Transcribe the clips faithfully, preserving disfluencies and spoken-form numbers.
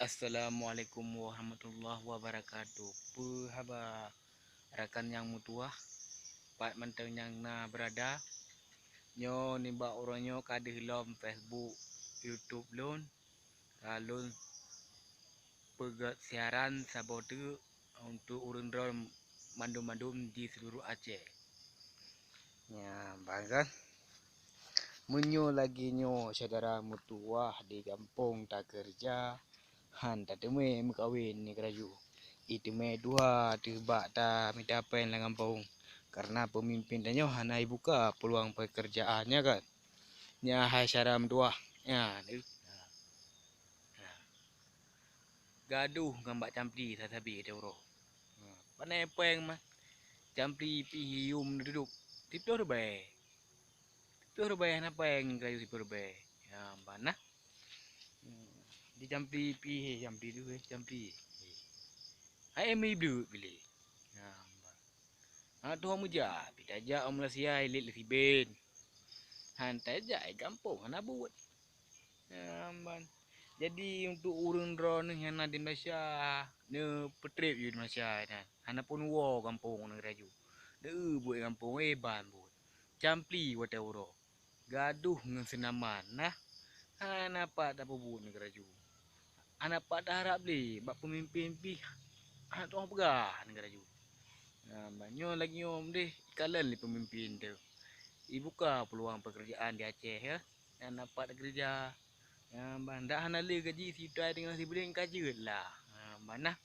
Assalamualaikum warahmatullahi wabarakatuh. Peue haba rakan nyang meutuwah, pat mantong nyang na beurada? Nyoe nibak uroe nyoe ka deuh lom Facebook, YouTube lôn, ka lôn peugét siaran saboh teuk untuk ureuëng droe mandum-mandum di seuluruh Aceh. Nyan ban kan. Meunyoe lagée nyoe syedara meutuwah di gampông takeureuja, han tateumé meukawen ngon keuraju. Iteumé tuha teuh bak tamita péng lam gampông, kareuna peumimpén tanyoe hana jibuka peuluang peukeurjaan, nyan kan? Nyan hai syedara meutuwah. Nyan, eh. Gadoh ngon bak campli sabe-sabe teuh uroe. Pane péng mah. Campli pih yum neududuk. Siplôh ribèe. Siplôh ribèe hana péng kayu siplôh ribèe. Ya, ban nah. Hmm, di campli pih, campli tu, eh, campli. Hai mi bleuk pilih. Ya, ban. Ha, tuha meujak, pih tajak u Malaysia ilét lé siben. Han tajak i gampông hana buet. Ya, ban. Jadi, untuk ureuëng droeneuh nyang na di Malaysia, neupeutreb yue di Malaysia nyan. Hana pun woe gampông ngon keuraju. Neu buet gampông, eh, ban buet. Campli watée uroe. Gadoh ngon seunaman nah. Hana pat tapeubuet ngon keuraju. Hana pat taharab lé bak peumimpén pih. Hana tuha peugah ngon keuraju. Nah, ban nyoe lagée nyoe deh ikalon lé peumimpén teuh. Ibuka peuluang peukeurjaan di Aceh, ya. Nyang na pat keureuja. Nyang ban dak hana lé gaji sijuta teungoh sibuleuen ka jeuet lah. Ha, ban nah.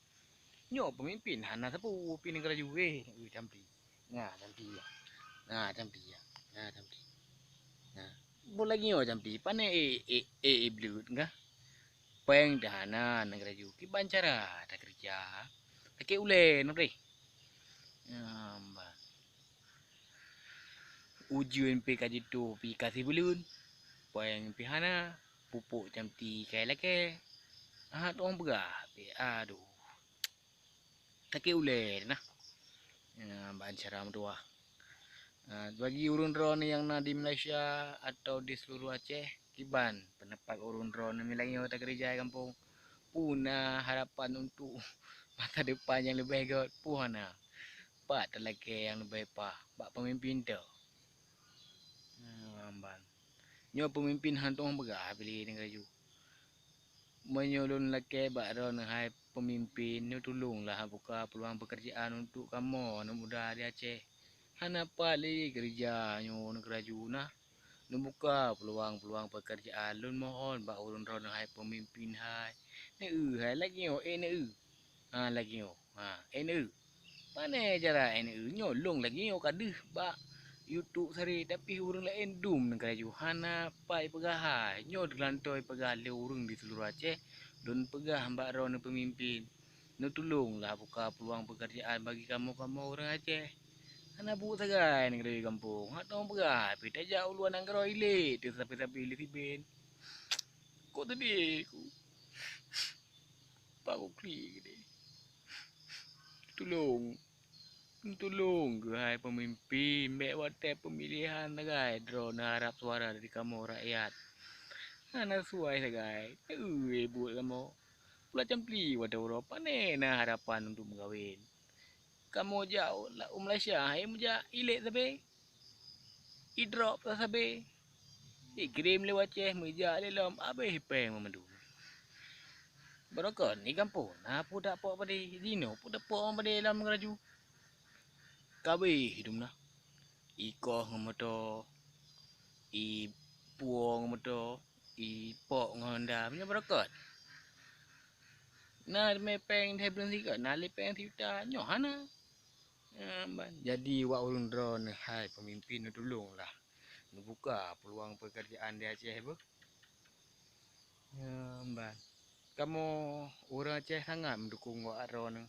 Nyoe peumimpén hana sapeue pih ngon keuraju weh, weh campli. Nah, campli ya. Nah, campli ya. Nah, campli. Nah. Bo lagée nyoe campli, pane e e e e bleut kah? Péng dah hana ngon keuraju. Kiban cara takeureuja. Lakée ulée nyoe deh. Nyang ban. Ujeuen pih ka jitôh pih ka sibuleuen, péng pih hana, pupuk campli ka lakée. Aha tuang peugah pih, aduh. Lakée ulée nah. Ya, ban cara meutuwah. Ah, bagi ureuëng droeneuh nyang na di Malaysia atau di seuluruh Aceh, kiban peundapat ureuëng droeneuh meulagée nyoe takeureuja i gampông. Peue na harapan untuk masa depan nyang leubeh gét? Peue hana? Pat talakée nyang leubeh paih bak peumimpén teuh. Nyan ban. Nyoe peumimpén hantom peugah piléh ngon keuraju. Meunyoe lôn lakée bak droeneuh hai peumimpén, neutulông lah buka peuluang peukeurjaan untuk kamoe aneuk muda di Aceh. Hana pat lé keureuja nyoe ngon keuraju nah. Neubuka peuluang-peuluang peukeurjaan, lôn mohon bak ureuëng droeneuh hai peumimpén hai. Neu hai lagée nyoe, eh, neu. Ha, lagée nyoe. Ha, eh, neu. Pane cara, eh, neu? Nyoe lôn lagée nyoe ka deuh bak YouTube sabe, tapi ureuëng laén dum ngon keuraju hana pat jipeugah hai. Nyoe teulantoe jipeugah lé ureuëng di seuluruh Aceh, lôn peugah bak droeneuh peumimpén. Neutulông lah buka peuluang peukeurjaan bagi kamoe-kamoe ureuëng Aceh. Hana buet sagai ngon keuraju gampông. Hantom peugah pih tajak u luwa nanggroe ilée teuh sabe-sabe lé siben. Kok teudeh ku. Pak Kukli gede. Tulông. Tulông keuhai peumimpén, bék watée peumilihan sagai droeneuh harab suara dari kamoe rakyat. Hana suai sagai. Teu buet kamoe. Pula campli watée uroe pane na harapan untuk meukawen. Kamoe jak u Malaysia hai meujak ilét sabe. Idrop sabe. Ikirém lé wacéh meujak lé lom abéh péng meumandum. Barokon i gampông na peue dak pok padé, jinoe peue dak pok padé lam keuraju. Kabéh hidom na. Ikoh ngon moto, ipuo ngon moto, ipok ngon honda, meunyoe barokon. Na mé péng lhée buleuen sigoe, na lé péng sijuta, nyoe hana. Nyan ban. Jadi wak ulôn droeneuh hai peumimpén neutulông lah neubuka peuluang peukeurjaan di Aceh beuh. Nyan ban. Kamoe ureuëng Aceh sangat meudukong wak droeneuh.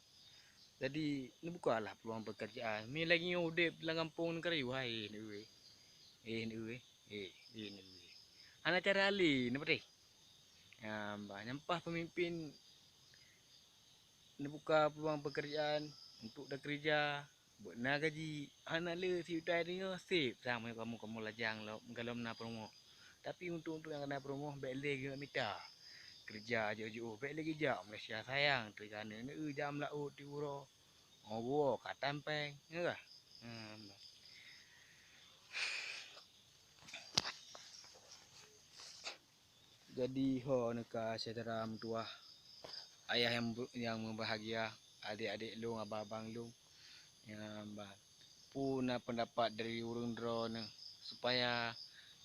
Jadi neubuka lah peuluang peukeurjaan. Mi lagée nyoe udeb lam gampông neukeuraju hai neu weh. Eh neu weh. Eh, eh neu weh. Hana cara lé neupeudeh. Nyan ban. Nyampah peumimpén neubuka peuluang peukeurjaan untuk takeureuja, beuet na gaji, hana lé sijuta deungoe seb sang meunyoe kamoe-kamoe lajang lom, galom na peurumoh. Tapi untuk-untuk nyang kana peurumoh bék lé geuneuk mita. Keureuja jiôh-jiôh, bèk lé geujak Malaysia sayang, teuka neuneu jam laôt di uroe. Ngoh buoe ka tampéng, nyoe ka. Hmm. Jadi ho neuka syedara meutuwah, ayah nyang, nyang meubahagia, adék-adék lôn, abang-abang lôn, nyang ba, peue na peundapat dari ureuëng droeneuh supaya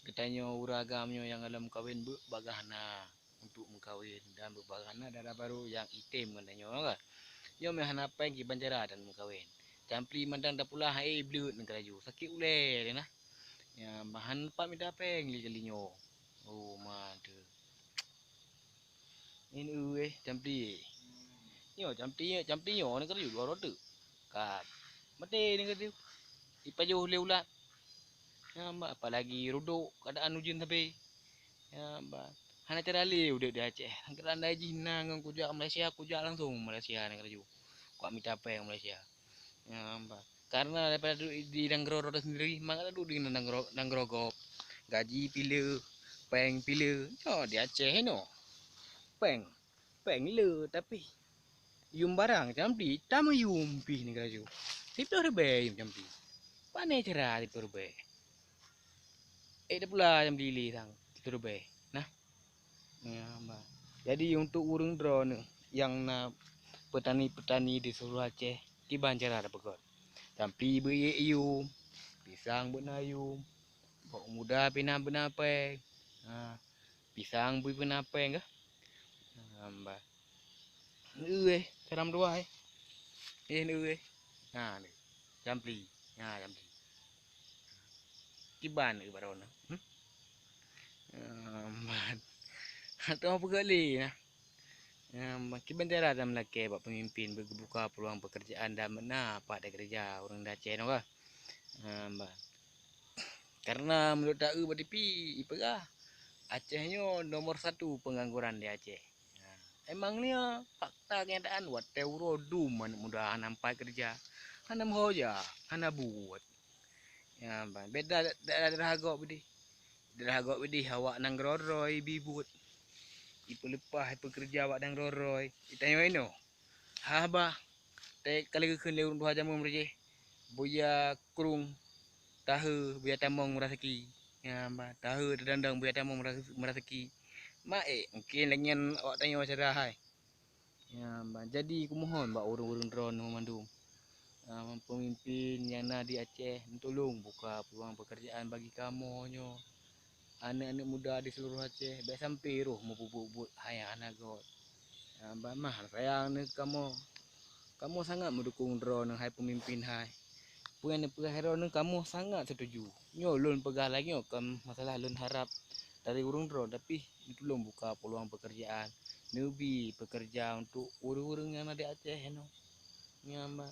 geutanyoe ureuëng agam nyoe nyang lom meukawen beuet bagaih na untuk meukawen dan beuet bagaih na dara barô nyang item ngon tanyoe kan. Nyoe meuhana péng kiban cara dan meukawen. Campli mandang tapula hai bleuet ngon keuraju, sakét ulée deh nah. Ya, meuhan pat mita péng lé kali nyoe. Oh, ma teuh. Ini weh, campli. Nyoe campli, campli nyoe ni keuraju dua rote. Kat. Mate ni keuraju. Ipajoh lé ulat. Ya, ma, apalagi rudok keadaan ujeuen sabe. Ya, ba. Hana cara lé udép di Aceh. Keurana jih na ngon kujak Malaysia, kujak langsung Malaysia ni keuraju. Kuat mita péng Malaysia. Ya, ba. Karena daripada duek di nanggroe droe sendiri, maka duek di nanggroe, nanggroe gob. Gaji pih le, péng pih le. Nyoe di Aceh inoe. Péng, péng le, tapi yum barang campli, tameuyum pih ni keuraju. Siplôh ribèe yum campli. Pane cara siplôh ribèe. Eh, tapula campli lé sang siplôh ribèe. Nah. Ya, ba. Jadi, untuk ureuëng droeneuh nyang na peutani-peutani di seuluruh Aceh, kiban cara tapeugöt. Campli beuiék yum, pisang beuet na yum, bawang muda pih na beuet na péng. Ha, pisang bui beuet na péng kah? Ha, ba. Neueu, eh, saram dua, eh. Eh, neueu, eh. Ha, ni. Campli. Ha, campli. Kiban, eh, baroe na. Hmm? Ah, man. Hana peugah lé na. Ah, man. Kiban cara dan meulakée bak peumimpin beugebuka peuluang peukeurjaan dan meunan pat teukeureuja ureuëng di Aceh nyoe kah? Ah, man. Karena meunurot taeu bak T V, ipeugah Aceh nyoe nomor satu pengangguran di Aceh. Nah, emang nia fakta kenyataan watée uroe dum aneuk muda hana meupat keureuja, hana meuhoja, hana buet. Ya, ban beda daerah-daerah gob ideh. Daerah gob ideh awak nanggroe-groe ibi buet. Ipeuleupah ipeukeureuja awak nanggroe-groe. Itanyoe inoe. Haba, teuka lé geukheun lé ureuëng tuha jameun meurajih, buya krueng tahe, buya tamong meurasaki. Ya, ba, tahe tadandong buya tamong meurasaki. Ma ék, mungken lagée nyan awak tanyoe syedara hai. Ya, ba, jadi kumohon bak ureuëng-ureuëng droeneuh mandum, ya, peumimpin nyang na di Aceh, neutulông buka peuluang peukeurjaan bagi kamoe nyoe. Aneuk-aneuk muda di seuluruh Aceh, bék sampoe roh meubuet-buet hai nyang hana göt. Ban mah sayang neuh kamoe. Kamoe sangat meudukong droeneuh hai peumimpin hai. Peue nyang neupeugah droeneuh kamoe sangat seutuju. Nyoe lôn peugah lagée nyoe kon masalah lôn harab dari ureuëng droe, tapi neutulông buka peuluang peukeurjaan, neubi peukeurja untuk ureuëng-ureuëng nyang na di Aceh nyoe. Nyan ban,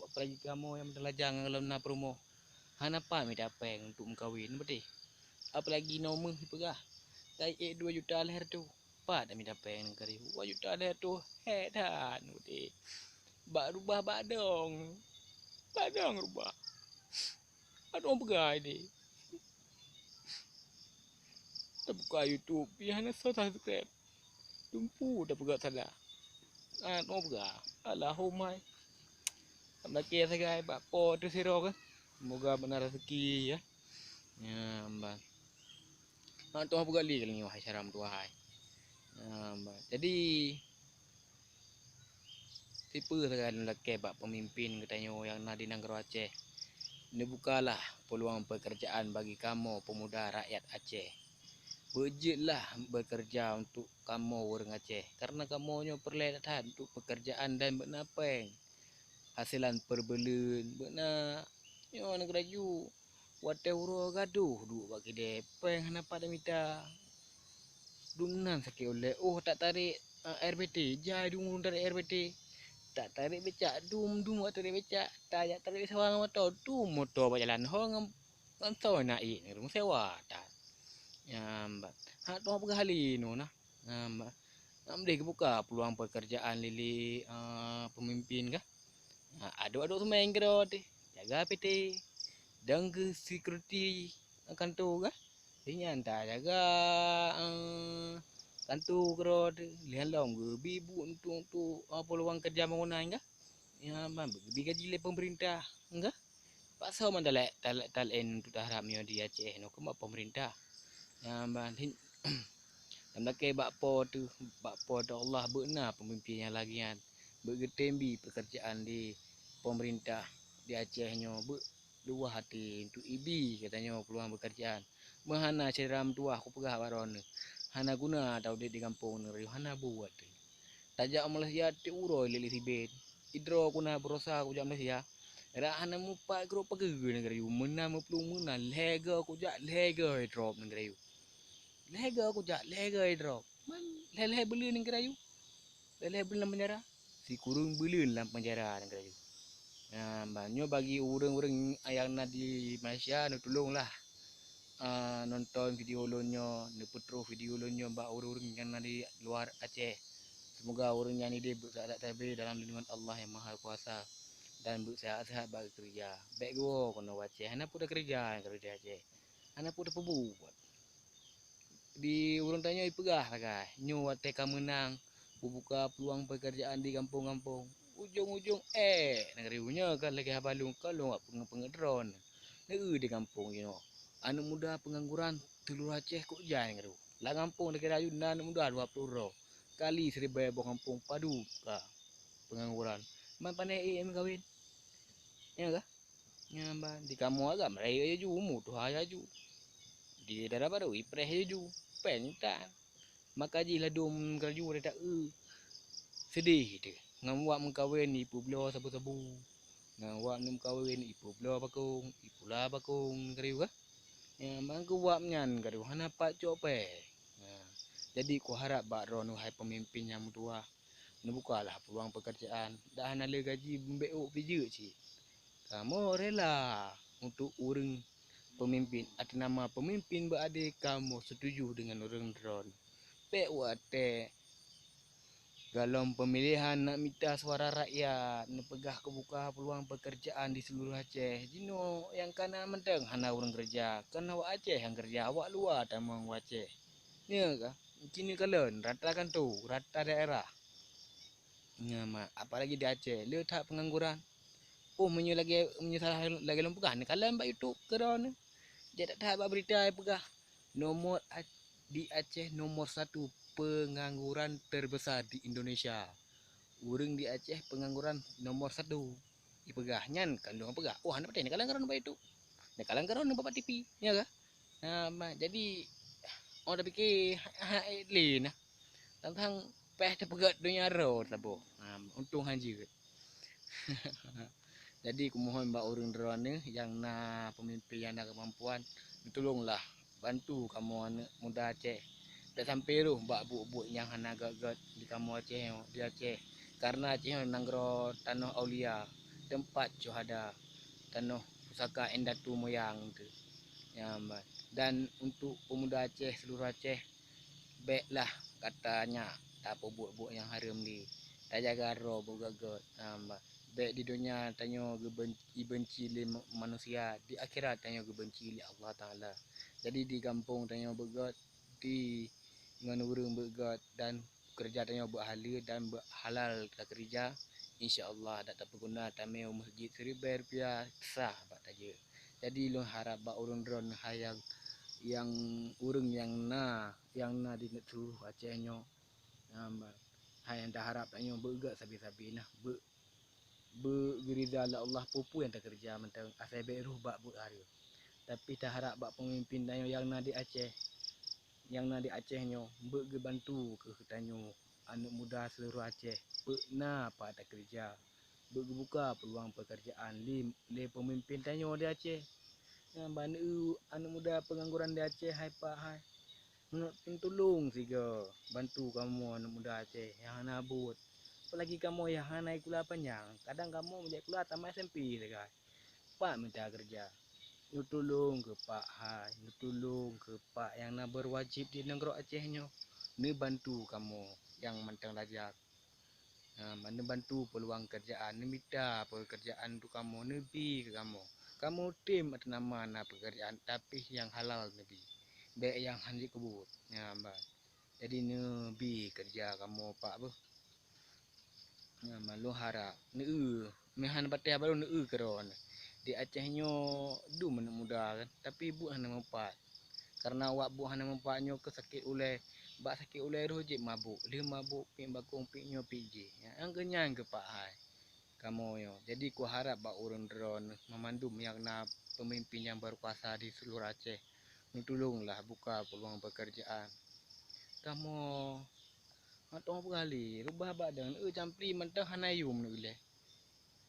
apalagi kamoe nyang meuteulajang ngon lom na peurumoh. Hana pat mita péng untuk meukawen, beutôi. Apalagi nomeuh jipeugah, "Taék dua juta lhèe reutôh." Pat mita péng ngon keu dua juta lhèe reutôh, hék that, beutôi. Bak rubah bak dong. Bak dong rubah. Bak dong peugah ideh. Tabuka YouTube, pih hana soe subscribe. Dumpu tapeugah salah. Ah, nyoe peugah. Allahumma. Lakée sagai bak Po teuh sidroe kan. Semoga beuna rezeki ya. Ya, ban. Hana tuha peugah lé kali nyoe hai syedara meutuwah hai. Ya, ban. Jadi, sipeue sagai lôn lakée bak peumimpin geutanyoe nyang na di nanggroe Aceh. Neubukalah peuluang peukeurjaan bagi kamoe peumuda rakyat Aceh. Beujeuetlah beukeureuja untuk kamoe ureuëng Aceh, kareuna kamoe nyoe peureulée that-that untuk peukeurjaan dan beuna péng. Haselan peureubeuleueng beuna nyoe neugeuraju. Watée uroe gadôh duek bak keudée, péng hana pat mita. Dumnan sakét ulée, oh, tatarek, eh, air B T, jai dum ureuëng tarek air B T. Tatarek becak, dum, dum awak tarek becak. Tajak tarek sawa ngon moto, dum moto bak jalan ho ngon, ngon soe na ék ngon ureuëng sewa that. Nyan ban. Hana tuha peugah lé nyoe nah. Nyan ban. Nyan ban deh geubuka peuluang peukeurjaan lé, lé, eh, peumimpin kah. Ha, adôk-adôk seumeng keudroe teuh, jaga P T, dan keu security kantor kah. Di nyan tajaga, eh, Tantu keudroe teuh lheueh lom geubi buet untuk, untuk, ah, peuluang keureuja bangunan kah? Ya, ban geubi gaji lé peumeurintah kah? Paksa man talé-, talé-, talén untuk taharap nyoe di Aceh nyoe keu bak peumeurintah. Ya, ban hin-, dan lakée bak Po teuh, bak Po teuh Allah beuet na peumimpin nyang lagée nyan, beuet geutem bi peukeurjaan di peumeurintah di Aceh nyoe, beuet luwah até untuk ibi geutanyoe peuluang peukeurjaan. Meuhana syedara meutuwah kupeugah bak droeneuh, hana guna taudeb di gampông nanggroe, hana buet. Tajak u Malaysia tieb uroe lé-lé siben. Idroe ku na beurosa kujak Malaysia, rak hana mupat keudroe pageue nanggroe, meunan meuplueng meunan, lhée goe kujak, lhée goe idrop nanggroe. Lhée goe kujak, lhée goe idrop. Man lhée-lhée buleuen nanggroe. Lhée-lhée buleuen lam peunjara. Sikureueng buleuen lam peunjara nanggroe. Nah, ban nyoe bagi ureuëng-ureuëng nyang na di Malaysia, neutulonglah, ah, nonton video lôn nyoe, neupeutroh video lôn nyoe bak ureuëng-ureuëng nyang na di luwa Aceh. Seumoga ureuëng nyan ideh beuet seuhat-seuhat sabe dalam lindungan Allah Nyang Mahakuasa dan beuet seuhat-seuhat bak geukeureuja. Bék geuwoe keunoe u Aceh, hana peue takeureuja nanggroe di Aceh. Hana peue tapeubuet. Di ureuëng tanyoe ipeugah sagai, nyoe watée ka meunang, kubuka peuluang peukeurjaan di gampông-gampông. Ujong-ujong ék nanggroe nyoe ka lagée haba lôn, ka lôn wak peungeut-peungeut droeneuh. Neu-eu di gampông jinoe, aneuëk muda peungangguran seuluruh Aceh kok jai nanggroe. Lam gampông takeureuja na aneuëk muda dua ploh droe, kali siribée boh gampông padub ka peungangguran. Man pane ék meukawen? Nyo kah? Nyan ban di kamoe agam rayeuk laju, umu tuha laju. Di dara barô ipreh laju, péng tan. Maka jih ladôm laju rata eu. Seudeh teuh. Ngon wak meukawen ipeubloe sabu-sabu. Ngon wak meukawen ipeubloe bakong, ipula bakong, nanggroe kah? Nyan ban keu wak nyan nanggroe hana pat cok péng. Nah, jadi kuharab bak droeneuh hai peumimpin nyang meutuwah, neubukalah peuluang peukeurjaan, dak hana lé gaji beumbéuk pih jeuet cit. Kamoe rela untuk ureuëng peumimpin, ateueh nama peumimpin beuadé kamoe seutuju deungon ureuëng droeneuh. Bék watée galom peumilihan nak mita suara rakyat, neupeugah keubuka peuluang peukeurjaan di seuluruh Aceh. Jinoe nyang kana mantong hana ureuëng keureuja, kon awak Aceh nyang keureuja, awak luwa tamong u Aceh. Nyo kah? Kini kalon rata kantô, rata daerah. Nyo ma, apalagi di Aceh, le that peungangguran. Oh, meunyoe lagée, meunyoe salah lagée lôn peugah, neukalon bak YouTube keudroe nyoe. Jak that-that bak beurita ipeugah, nomor A-, di Aceh nomor satu pengangguran terbesar di Indonesia. Ureuëng di Aceh pengangguran nomor satu. Ipeugah nyan, kon lôn peugah. Oh, hana patéh, neukalon keudroe bak YouTube. Neukalon keudroe bak T V, nyo kah? Nah, ma, jadi, oh, tapike, ha, ha, lé nah. Tang-tang péh teupeugét donya droe saboh. Ha, untông han jeuet. Jadi, kumohon bak ureuëng droeneuh nyang na peumimpin nyang na keumampuan, neutulonglah bantu kamoe aneuëk muda Aceh. Bék sampoe rhoh bak buet-buet nyang hana gét-gét di kamoe Aceh nyoe, di Aceh. Kareuna Aceh nyoe nanggroe tanoh aulia, teumpat syuhada, tanoh pusaka indatu moyang teuh. Nyan ban. Dan untuk peumuda Aceh, seuluruh Aceh, béklah gata nyak tapeubuet-buet nyang hareuem lé. Tajaga droe beugét-gét. Nyan ban. Bék di donya tanyoe geuben-, ibenci lé ma-, manusia, di akhirat tanyoe geubenci lé Allah Taala. Jadi di gampông tanyoe beugét, di ngon ureuëng beugét dan keureuja tanyoe beuhaleue dan beuhalal takeureuja, insya Allah dak tapeuguna tamé u meuseujid siribée rupiah sah bak tajeuet. Jadi lôn harab bak ureuëng droeneuh hai nyang, nyang ureuëng nyang na, nyang na di seuluruh Aceh nyoe, nyan ban, hai nyang taharab tanyoe beugét sabe-sabe nah, beu-, beugeuriza lé Allah peue-peue nyang takeureuja mantong asai bék rhoh bak buet hareuem. Tapi taharab bak peumimpin tanyoe nyang na di Aceh, nyang na di Aceh nyoe, beuet geubantu keu tanyoe aneuëk muda seuluruh Aceh, beuet na pat takeureuja, beuet geubuka peuluang peukeurjaan lé, lé peumimpin tanyoe di Aceh. Nyan ban eu aneuëk muda peungangguran di Aceh hai pat hai. Neutulông sigoe bantu kamoe aneuëk muda Aceh nyang hana buet. Apalagi kamoe nyang hana sikula panyang, kadang kamoe meujak sikula tamat S M P sagai. Pat mita keureuja. Neutulông keu pat hai, neutulông keu pat nyang na beuwajéb di nanggroe Aceh nyoe, neubantu kamoe nyang mantong lajak. Ha, neubantu peuluang keurjaan, neumita peukeurjaan untuk kamoe, neubi keu kamoe. Kamoe tem ateueh nama na peukeurjaan, tapi nyang halal neubi. Bék nyang han jeuet keu buet. Nyan ban. Jadi neubi keureuja kamoe Pak beuh. Nyan, ma lôn harap neueu, meuhan bateh barô neueu keudroe. Di Aceh nyoe dum aneuk muda kan, tapi buet hana meupat. Karena awak buet hana meupat nyoe keu sakét ulèe, bak sakét ulèe roh jeuet mabök, lheueh mabök piep bakong, piep nyoe piep jéh. Nyan keuh nyan keuh Pak hai. Kamoe nyoe. Jadi kuharap bak ureueng droeneuh meumandum nyang na peumimpin nyang berkuasa di seluruh Aceh, neutulông lah buka peuluang pekerjaan. Kamoe mantong peugah lé, reubah bak dang, eu, campli mantong hana yum neueu lé.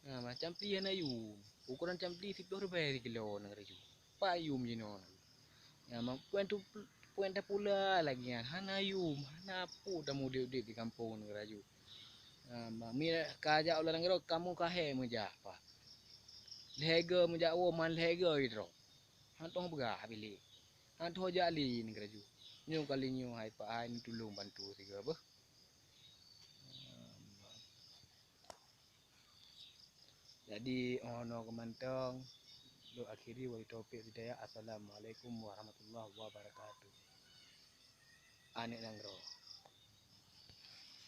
Ha, ma campli hana yum. Ukoran campli siplôh ribèe sikilo neugeuraju. Pat yum jinoe. Ya, ma puan tu, puan tapula lagèe nyan, hana yum, hana peue tameudép-dép di kampung neugeuraju. Ha, ma mi ka jak u luwa nanggroe, kamoe ka hèk meujak Pak. Lhèe goe meujak woe, man lhèe goe jidroe. Hana teupeugah bilék. Hana teuhojak lé neugeuraju. Nyoe kali nyoe hai Pak hai, neutulông bantu sigoe beuh. Jadi, oh, nyoe keuh mantong, lôn akhiri, wabillahi taufiq wal hidayah. Assalamualaikum warahmatullahi wabarakatuh. Aneuk nanggroe.